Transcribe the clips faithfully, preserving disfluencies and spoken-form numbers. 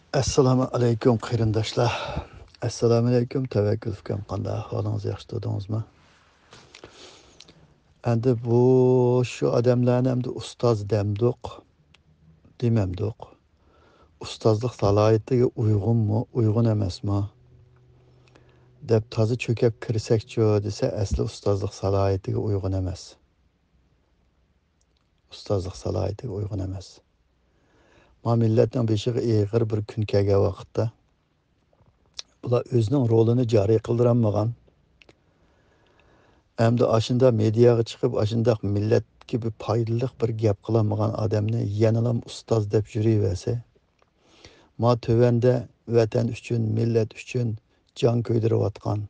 ئەسسالامۇ ئەلەيكۇم، قېرىنداشلار. ئەسسالامۇ ئەلەيكۇم، تەۋەككۈل ئۇكام. قانداق ئەھۋالىڭىز؟ ياخشى تۇردىڭىزمۇ؟ ئەمدى بۇ، شۇ ئادەملەرنى ئەمدى ئۇستاز دەمدۇق، دېمەمدۇق. ئۇستازلىق سالاھىيىتىگە ئۇيغۇنمۇ، ئۇيغۇن ئەمەسمۇ دەپ تازا چۆكەپ كىرسەكچۇ دېسە، ئەسلى ئۇستازلىق سالاھىيىتىگە ئۇيغۇن ئەمەس. ئۇستازلىق سالاھىيىتىگە ئۇيغۇن ئەمەس. ما مىللەتنىڭ بېشىغا ئېغىر بىر كۈن كەلگەن ۋاقىتتا، بۇلار ئۆزىنىڭ رولىنى جارى قىلدۇرالمىغان، ئەمدى ئاشۇنداق مېدىياغا چىقىپ، ئاشۇنداق مىللەتكە بىر پايدىلىق بىر گەپ قىلالمىغان ئادەمنى يەنىلا ئۇستاز دەپ يۈرۈۋەرسە، ما تۆۋەندە ۋەتەن ئۈچۈن، مىللەت ئۈچۈن جان كۆيدۈرۈۋاتقان،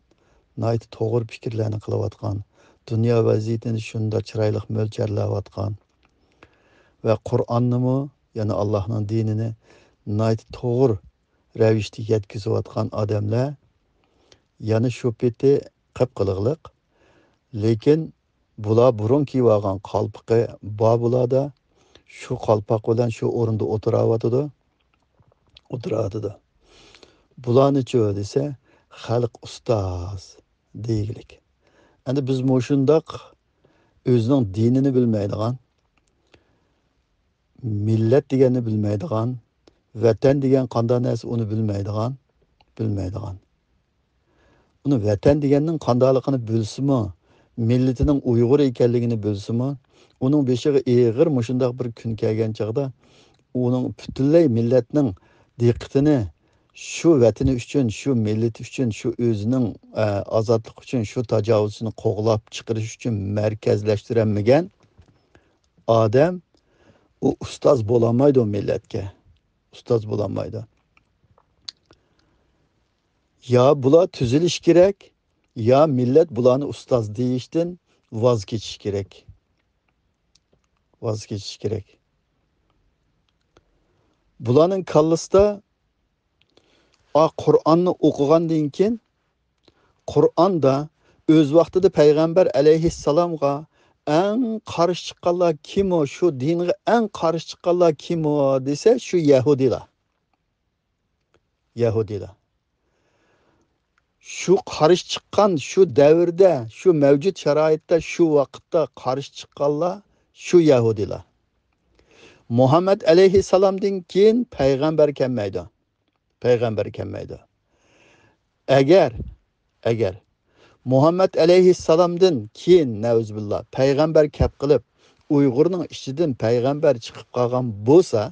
ناھايىتى توغرا پىكىرلەرنى قىلىۋاتقان، دۇنيا ۋەزىيىتىنى شۇنداق چىرايلىق مۆلچەرلەۋاتقان ۋە قۇرئاننىمۇ، يەنى ئاللاھنىڭ دىنىنى ناھايىتى توغرا رەۋىشتە يەتكۈزۈۋاتقان ئادەملەر يەنە شۇ پېتى قىپقىلىقلىق. لېكىن بۇلار بۇرۇن كىيىۋالغان قالپىقى بار بۇلاردا، شۇ قالپاق بىلەن شۇ ئورۇندا ئولتۇراۋاتىدۇ، ئولتۇراۋاتىدۇ. بۇلارنىچۇ دېسە، خەلق ئۇستاز دېگىلىك. ئەمدى بىز مۇشۇنداق ئۆزىنىڭ دىنىنى بىلمەيدىغان، مىللەت دېگەننى بىلمەيدىغان، ۋەتەن دېگەن قانداق نەرسە، ئۇنى بىلمەيدىغان، بىلمەيدىغان. ئۇنى ۋەتەن دېگەننىڭ قانداقلىقىنى بىلسىمۇ، مىللىتىنىڭ ئۇيغۇر ئىكەنلىكىنى بىلسىمۇ، ئۇنىڭ بېشىغا ئېغىر مۇشۇنداق بىر كۈن كەلگەن چاغدا، ئۇنىڭ پۈتۈنلەي مىللەتنىڭ دىققىتىنى شۇ ۋەتىنى ئۈچۈن، شۇ مىللىتى ئۈچۈن، شۇ ئۆزىنىڭ، ئە، ئازادلىقى ئۈچۈن، شۇ تاجاۋۇزچىنى قوغلاپ چىقىرىش ئۈچۈن مەركەزلەشتۈرەلمىگەن ئادەم، ئۇ ئۇستاز بولالمايدۇ مىللەتكە. ئۇستاز بولالمايدۇ. يا بۇلار تۈزىلىش كېرەك، يا مىللەت بۇلارنى ئۇستاز دېيىشتىن ۋاز كېچىش كېرەك. ۋاز كېچىش كېرەك. بۇلارنىڭ كاللىسىدا، ئا، قۇرئاننى ئوقۇغاندىن كېيىن، قۇرئاندا ئۆز ۋاقتىدا پەيغەمبەر ئەلەيھىسسالامغا ئەڭ قارشى چىققانلار كىمۇ، شۇ دىنغا ئەڭ قارشى چىققانلار كىمۇ دېسە، شۇ يەھۇدىيلار. يەھۇدىيلار. شۇ قارشى چىققان، شۇ دەۋردە، شۇ مەۋجۇت شارائىتتا، شۇ ۋاقىتتا قارشى چىققانلار شۇ يەھۇدىيلار. مۇھەممەد ئەلەيھىسسالامدىن كېيىن پەيغەمبەر كەلمەيدۇ. پەيغەمبەر كەلمەيدۇ. ئەگەر، ئەگەر مۇھەممەد ئەلەيھىسسالامدىن كېيىن، نەئۇزۇبىللا، پەيغەمبەر كەپ قىلىپ، ئۇيغۇرنىڭ ئىچىدىن پەيغەمبەر چىقىپ قالغان بولسا،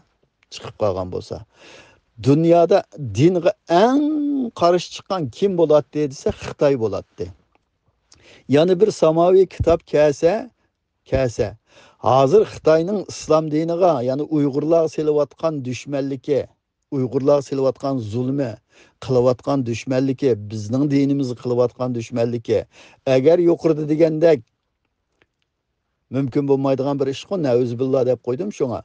چىقىپ قالغان بولسا، دۇنيادا دىنغا ئەڭ قارشى چىققان كىم بولاتتى دېسە، خىتاي بولاتتى. يەنە بىر ساماۋى كىتاب كەلسە، كەلسە، ھازىر خىتاينىڭ ئىسلام دىنىغا، يەنى ئۇيغۇرلارغا سېلىۋاتقان دۈشمەنلىكى، ئۇيغۇرلارغا سېلىۋاتقان زۇلمى، قىلىۋاتقان دۈشمەنلىكى، بىزنىڭ دىنىمىزغا قىلىۋاتقان دۈشمەنلىكى، ئەگەر يۇقىرىدا دېگەندەك مۇمكىن بولمايدىغان بىر ئىشقۇ، نەئۇزۇبىللا دەپ قويدۇم شۇڭا.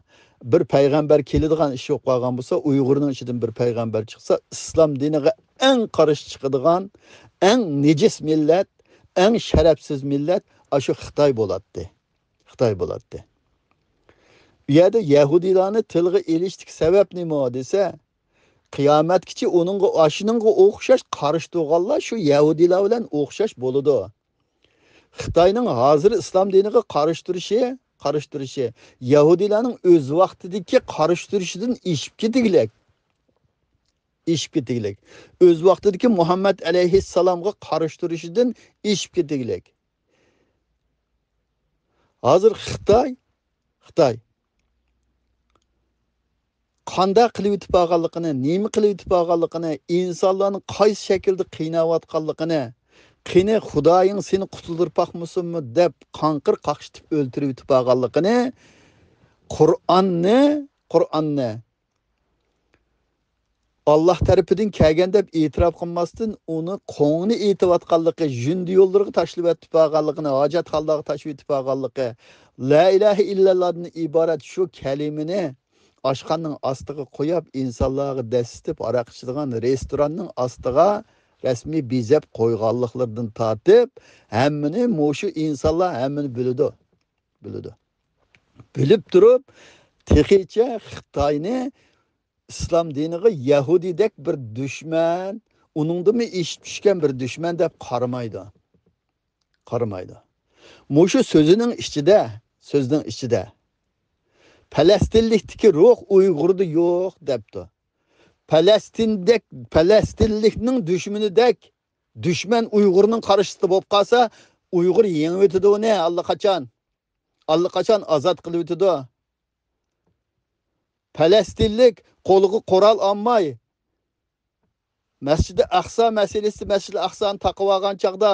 بىر پەيغەمبەر كېلىدىغان ئىش بولۇپ قالغان بولسا، ئۇيغۇرنىڭ ئىچىدىن بىر پەيغەمبەر چىقسا، ئىسلام دىنىغا ئەڭ قارشى چىقىدىغان، ئەڭ نىجىس مىللەت، ئەڭ شەرەپسىز مىللەت ئاشۇ خىتاي بولاتتى. خىتاي بولاتتى. ئۇ يەردە يەھۇدىيلارنى تىلغا ئېلىشتىكى سەۋەب نېمە دېسە، قىيامەتكىچە ئۇنىڭغا، ئاشۇنىڭغا ئوخشاش قارشى تۇرغانلار شۇ يەھۇدىيلار بىلەن ئوخشاش بولىدۇ. خىتاينىڭ ھازىر ئىسلام دىنىغا قارشى تۇرۇشى، قارشى تۇرۇشى، يەھۇدىيلارنىڭ ئۆز ۋاقتىدىكى قارشى تۇرۇشىدىن ئېشىپ كېتىگلىك. ئېشىپ كېتىگلىك. ئۆز ۋاقتىدىكى مۇھەممەد ئەلەيھىسسالامغا قارشى تۇرۇشىدىن ئېشىپ كېتىگلىك. ھازىر خىتاي، خىتاي قانداق قىلىۋېتىپ بارغانلىقىنى، نېمە قىلىۋېتىپ بارغانلىقىنى، ئىنسانلارنى قايسى شەكىلدە قىيناۋاتقانلىقىنى، قېنى خۇدايىڭ سېنى قۇتۇلدۇرۇپ باقمىسۇنمۇ دەپ قاڭقىر قاقشىتىپ ئۆلتۈرۈۋېتىپ بارغانلىقىنى، قۇرئاننى، قۇرئاننى ئاللاھ تەرىپىدىن كەلگەن دەپ ئېتىراپ قىلماستىن، ئۇنى قوڭىنى ئېتىۋاتقانلىقى، جۈندە يوللىرىغا تاشلىۋېتىپ بارغانلىقىنى، ھاجەتخانىلارغا تاشلىۋېتىپ بارغانلىقى، لا ئىلاھە ئىللاللاھدىن ئىبارەت شۇ كەلىمىنى ئاشخانىنىڭ ئاستىغا قويۇپ، ئىنسانلارغا دەسسىتىپ، ھاراق ئىچىدىغان رېستوراننىڭ ئاستىغا رەسمىي بېزەپ قويغانلىقلىرىدىن تارتىپ، ھەممىنى مۇشۇ ئىنسانلار ھەممىنى بىلىدۇ. بىلىدۇ. بىلىپ تۇرۇپ، تېخىچە خىتاينى ئىسلام دىنىغا يەھۇدىيدەك بىر دۈشمەن، ئۇنىڭدىنمۇ ئېشىپ چۈشكەن بىر دۈشمەن دەپ قارىمايدۇ. قارىمايدۇ. مۇشۇ سۆزىنىڭ ئىچىدە، سۆزنىڭ ئىچىدە، پەلەستىنلىكتىكى روھ ئۇيغۇردا يوق دەپتۇ. پەلەستىندەك، پەلەستىنلىكنىڭ دۈشمىنىدەك دۈشمەن ئۇيغۇرنىڭ قارشىسىدا بولۇپ قالسا، ئۇيغۇر يېڭىۋېتىدۇ ئۇنى ئاللىقاچان. ئاللىقاچان ئازاد قىلىۋېتىدۇ. پەلەستىنلىك قولىغا قورال ئالماي، مەسچىدى ئەقسا مەسىلىسى، مەسچىدى ئەقسانى تاقىۋالغان چاغدا،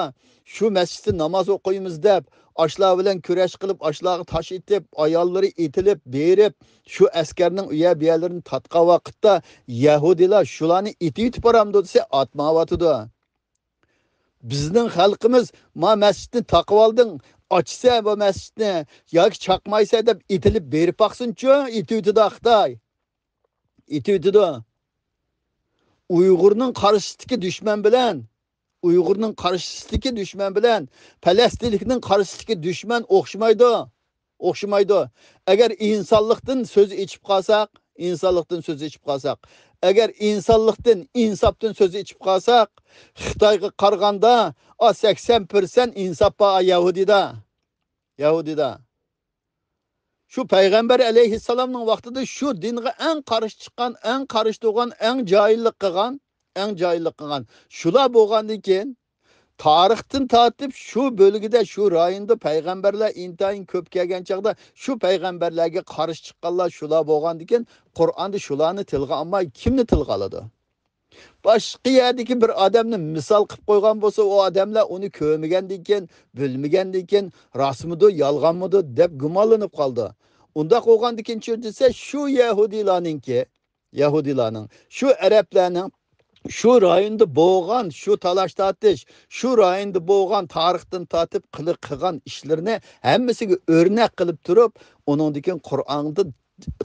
شۇ مەسچىتتە ناماز ئوقۇيمىز دەپ، ئاشۇلار بىلەن كۈرەش قىلىپ، ئاشۇلارغا تاش ئېتىپ، ئاياللىرى ئېتىلىپ، بېرىپ، شۇ ئەسكەرنىڭ ئۇ يەر بۇ يەرلىرىنى تارتقان ۋاقىتتا، يەھۇدىيلار شۇلارنى ئېتىۋېتىپ بارامدۇ دېسە، ئاتمايۋاتىدۇ. بىزنىڭ خەلقىمىز، ما مەسچىتنى تاقىۋالدىڭ، ئاچىسەن بۇ مەسچىتنى ياكى چاقمايسەن دەپ ئېتىلىپ بېرىپ باقسۇنچۇ، ئېتىۋېتىدۇ خىتاي. ئېتىۋېتىدۇ. ئۇيغۇرنىڭ قارشىسىدىكى دۈشمەن بىلەن، ئۇيغۇرنىڭ قارشىسىدىكى دۈشمەن بىلەن پەلەستىنلىكنىڭ قارشىسىدىكى دۈشمەن ئوخشىمايدۇ. ئوخشىمايدۇ. ئەگەر ئىنسانلىقتىن سۆز ئېچىپ قالساق، ئىنسانلىقتىن سۆز ئېچىپ قالساق، ئەگەر ئىنسانلىقتىن، ئىنساپتىن سۆز ئېچىپ قالساق، خىتايغا قارىغاندا، ئا، سەكسەن پىرسەنت ئىنساپ بار، ئا، يەھۇدىيدا. يەھۇدىيدا. شۇ پەيغەمبەر ئەلەيھىسسالامنىڭ ۋاقتىدا شۇ دىنغا ئەڭ قارشى چىققان، ئەڭ قارشى تۇرغان، ئەڭ جاھىللىق قىلغان، ئەڭ جاھىللىق قىلغان شۇلار بولغاندىن كېيىن، تارىختىن تارتىپ شۇ بۆلگىدە، شۇ رايوندا پەيغەمبەرلەر ئىنتايىن كۆپ كەلگەن چاغدا، شۇ پەيغەمبەرلەرگە قارشى چىققانلار شۇلار بولغاندىن كېيىن، قۇرئاندا شۇلارنى تىلغا ئالماي، كىمنى تىلغا ئالىدۇ؟ باشقا يەردىكى بىر ئادەمنى مىسال قىلىپ قويغان بولسا، ئۇ ئادەملەر ئۇنى كۆرمىگەندىن كېيىن، بىلمىگەندىن كېيىن، راستمىدۇ، يالغانمىدۇ دەپ گۇمانلىنىپ قالىدۇ. ئۇنداق بولغاندىكىن چۈ دېسە، شۇ يەھۇدىيلارنىڭكى، يەھۇدىيلارنىڭ، شۇ ئەرەبلەرنىڭ شۇ رايوندا بولغان شۇ تالاش-تارتىش، شۇ رايوندا بولغان تارىختىن تارتىپ قىلىق قىلغان ئىشلىرىنى ھەممىسىگە ئۆرنەك قىلىپ تۇرۇپ، ئۇنىڭدىن كېيىن قۇرئاندا،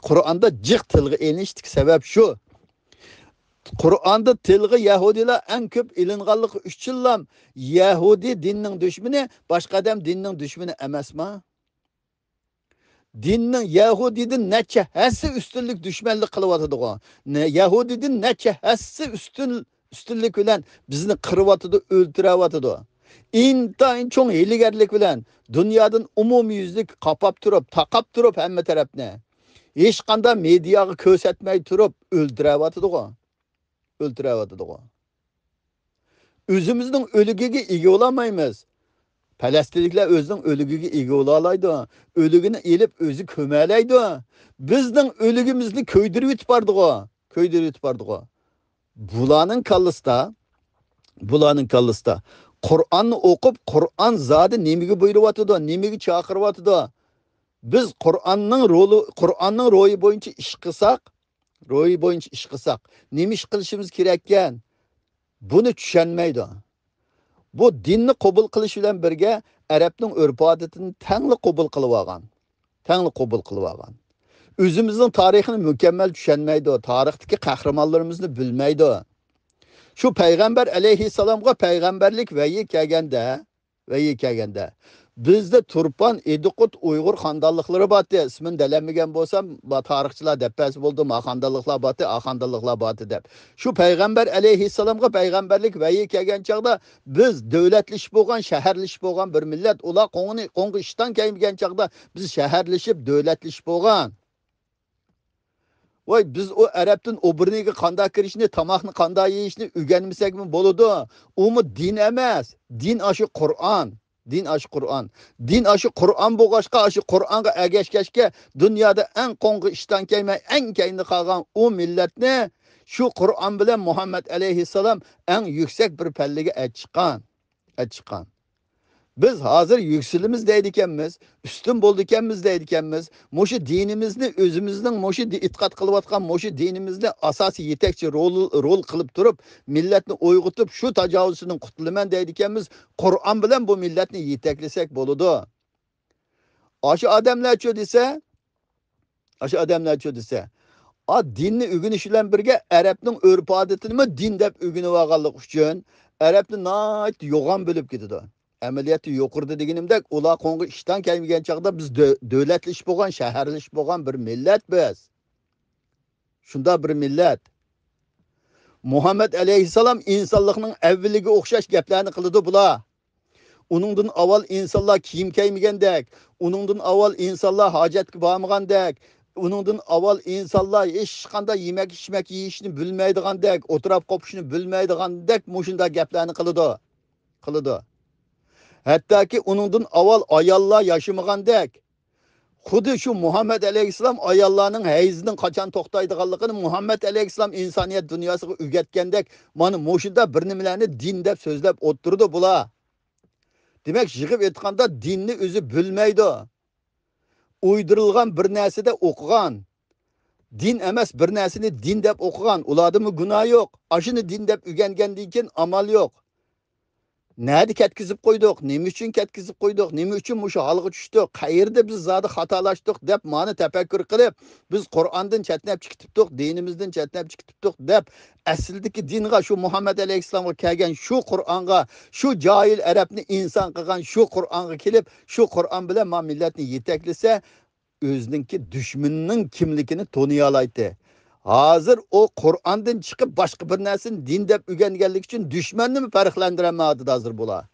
قۇرئاندا جىق تىلغا ئېلىنىشتىكى سەۋەب شۇ. قۇرئاندا تىلغا يەھۇدىيلار ئەڭ كۆپ ئېلىنغانلىقى ئۈچۈنلا يەھۇدىي دىننىڭ دۈشمىنى، باشقا ئادەم دىننىڭ دۈشمىنى ئەمەسما؟ دىننىڭ يەھۇدىيدىن نەچچە ھەسسە ئۈستۈنلۈك دۈشمەنلىك قىلىۋاتىدىغۇ. نە-، يەھۇدىيدىن نەچچە ھەسسە ئۈستۈن، ئۈستۈنلۈك بىلەن بىزنى قىرىۋاتىدۇ، ئۆلتۈرۈۋاتىدۇ. ئىنتايىن چوڭ ھىيلىگەرلىك بىلەن دۇنيادىن ئومۇميۈزلۈك قاپاپ تۇرۇپ، تاقاپ تۇرۇپ ھەممە تەرەپنى، ھېچقانداق مېدىياغا كۆرسەتمەي تۇرۇپ ئۆلتۈرۈۋاتىدىغۇ. ئۆلتۈرۈۋاتىدىغۇ. ئۆزىمىزنىڭ ئۆلۈكىگە ئىگە بولالمايمىز. پەلەستىنلىكلەر ئۆزىنىڭ ئۆلۈكىگە ئىگە بولالايدۇ. ئۆلۈكىنى ئېلىپ ئۆزى كۆمەلەيدۇ. بىزنىڭ ئۆلۈكىمىزنى كۆيدۈرۈۋېتىپ باردىغۇ. كۆيدۈرۈۋېتىپ باردىغۇ. بۇلارنىڭ كاللىسىدا، بۇلارنىڭ كاللىسىدا قۇرئاننى ئوقۇپ، قۇرئان زادى نېمىگە بۇيرۇۋاتىدۇ، نېمىگە چاقىرىۋاتىدۇ؟ بىز قۇرئاننىڭ رولى، قۇرئاننىڭ روھى بويىچە ئىش قىلساق، روھى بويىچە ئىش قىلساق، نېمە ئىش قىلىشىمىز كېرەككەن؟ بۇنى چۈشەنمەيدۇ. بۇ دىننى قوبۇل قىلىش بىلەن بىرگە، ئەرەبنىڭ ئۆرپ-ئادىتىنى تەڭلا قوبۇل قىلىۋالغان. تەڭلا قوبۇل قىلىۋالغان. ئۆزىمىزنىڭ تارىخىنى مۇكەممەل چۈشەنمەيدۇ، تارىختىكى قەھرىمانلىرىمىزنى بىلمەيدۇ. شۇ پەيغەمبەر ئەلەيھىسسالامغا پەيغەمبەرلىك ۋەھىي كەلگەندە، ۋەھىي كەلگەندە، بىزدە تۇرپان، ئىدىقۇت، ئۇيغۇر خاندانلىقلىرى بارتى. ئىسمىنى دەلەممىگەن بولسام، با-، تارىخچىلار دەپ بەرسە بولدى، ما خاندانلىقلار بارتى، ئا خاندانلىقلار بارتى دەپ. شۇ پەيغەمبەر ئەلەيھىسسالامغا پەيغەمبەرلىك ۋەھىي كەلگەن چاغدا، بىز دۆلەتلىشىپ بولغان، شەھەرلىشىپ بولغان بىر مىللەت. ئۇلار قوڭغا، قوڭغا ئىشتان كەلمىگەن چاغدا بىز شەھەرلىشىپ، دۆلەتلىشىپ بولغان. ۋاي، بىز ئۇ ئەرەبتىن ئوبورنىگە قانداق كىرىشنى، تاماقنى قانداق يېيىشنى ئۆگەنمىسەكمۇ بولىدۇ. ئۇمۇ دىن ئەمەس. دىن ئاشۇ قۇرئان. دىن ئاشۇ قۇرئان. دىن ئاشۇ قۇرئان بولغاچقا، ئاشۇ قۇرئانغا ئەگەشكەچكە، دۇنيادا ئەڭ قوڭغا ئىشتان كەيمەي، ئەڭ كەينىدە قالغان ئۇ مىللەتنى شۇ قۇرئان بىلەن مۇھەممەد ئەلەيھىسسالام ئەڭ يۈكسەك بىر پەللىگە ئەچىققان. ئەچىققان. بىز ھازىر يۈكسىلىمىز دەيدىكەنمىز، ئۈستۈن بولىدىكەنمىز دەيدىكەنمىز. مۇشۇ دىنىمىزنى، ئۆزىمىزنىڭ مۇشۇ دى-، ئېتىقاد قىلىۋاتقان مۇشۇ دىنىمىزنى ئاساسىي يېتەكچى رول، رول قىلىپ تۇرۇپ، مىللەتنى ئويغىتىپ، شۇ تاجاۋۇزچىدىن قۇتۇلىمەن دەيدىكەنمىز. قۇرئان بىلەن بۇ مىللەتنى يېتەكلىسەك بولىدۇ. ئاشۇ ئادەملەرچۇ دېسە، ئاشۇ ئادەملەرچۇ دېسە، ئا، دىننى ئۆگىنىش بىلەن بىرگە ئەرەبنىڭ ئۆرپ-ئادىتىنىمۇ دىن دەپ ئۆگىنىۋالغانلىقى ئۈچۈن، ئەرەبنى ناھايىتى يوغان بىلىپ كېتىدۇ. ئەمەلىيەتتە يۇقىرىدا دېگىنىمدەك، ئۇلار قوڭغا ئىشتان كەلمىگەن چاغدا بىز دۆ-، دۆلەتلىشىپ بولغان، شەھەرلىشىپ بولغان بىر مىللەت بىز. شۇنداق بىر مىللەت. مۇھەممەد ئەلەيھىسسالام ئىنسانلىقنىڭ ئەۋۋىلىگە ئوخشاش گەپلەرنى قىلىدۇ بۇلار. ئۇنىڭدىن ئاۋۋال ئىنسانلار كىيىم كىيمىگەندەك، ئۇنىڭدىن ئاۋۋال ئىنسانلار ھاجەتكە بارمىغاندەك، ئۇنىڭدىن ئاۋۋال ئىنسانلار ھېچقانداق يېمەك-ئىچمەك يېيىشنى بىلمەيدىغاندەك، ئوتراپ قوپۇشنى بىلمەيدىغاندەك مۇشۇنداق گەپلەرنى قىلىدۇ، قىلىدۇ. ھەتتاكى ئۇنىڭدىن ئاۋۋال ئاياللار ياشىمىغاندەك، خۇددى شۇ مۇھەممەد ئەلەيھىسسالام ئاياللارنىڭ ھەيزىدىن قاچان توختايدىغانلىقىنى مۇھەممەد ئەلەيھىسسالام ئىنسانىيەت دۇنياسىغا ئۆگەتكەندەك، مانا مۇشۇنداق بىر نېمىلەرنى دىن دەپ سۆزلەپ ئولتۇرىدۇ بۇلار. دېمەك، يىغىپ ئېيتقاندا، دىننى ئۆزى بىلمەيدۇ. ئۇيدۇرۇلغان بىر نەرسىدە ئوقۇغان. دىن ئەمەس، بىر نەرسىنى دىن دەپ ئوقۇغان. ئۇلاردىمۇ گۇناھ يوق. ئاشۇنى دىن دەپ ئۆگەنگەندىن كېيىن ئامال يوق. نەدە كەتكۈزۈپ قويدۇق؟ نېمە ئۈچۈن كەتكۈزۈپ قويدۇق؟ نېمە ئۈچۈن مۇشۇ ھالغا چۈشتۇق؟ قەيەردە بىز زادى خاتالاشتۇق دەپ مانا تەپەككۇر قىلىپ، بىز قۇرئاندىن چەتنەپ چىقىپ كېتىپتۇق، دىنىمىزدىن چەتنەپ چىقىپ كېتىپتۇق دەپ، ئەسلىدىكى دىنغا، شۇ مۇھەممەد ئەلەيھىسسالامغا كەلگەن شۇ قۇرئانغا، شۇ جاھىل ئەرەبنى ئىنسان قىلغان شۇ قۇرئانغا كېلىپ، شۇ قۇرئان بىلەن ما مىللەتنى يېتەكلىسە، ئۆزىنىڭكى دۈشمىنىنىڭ كىملىكىنى تونۇيالايتتى. ھازىر ئۇ قۇرئاندىن چىقىپ، باشقا بىر نەرسىنى دىن دەپ ئۆگەنگەنلىكى ئۈچۈن دۈشمەننىمۇ پەرقلەندۈرەلمەيۋاتىدۇ ھازىر بۇلار.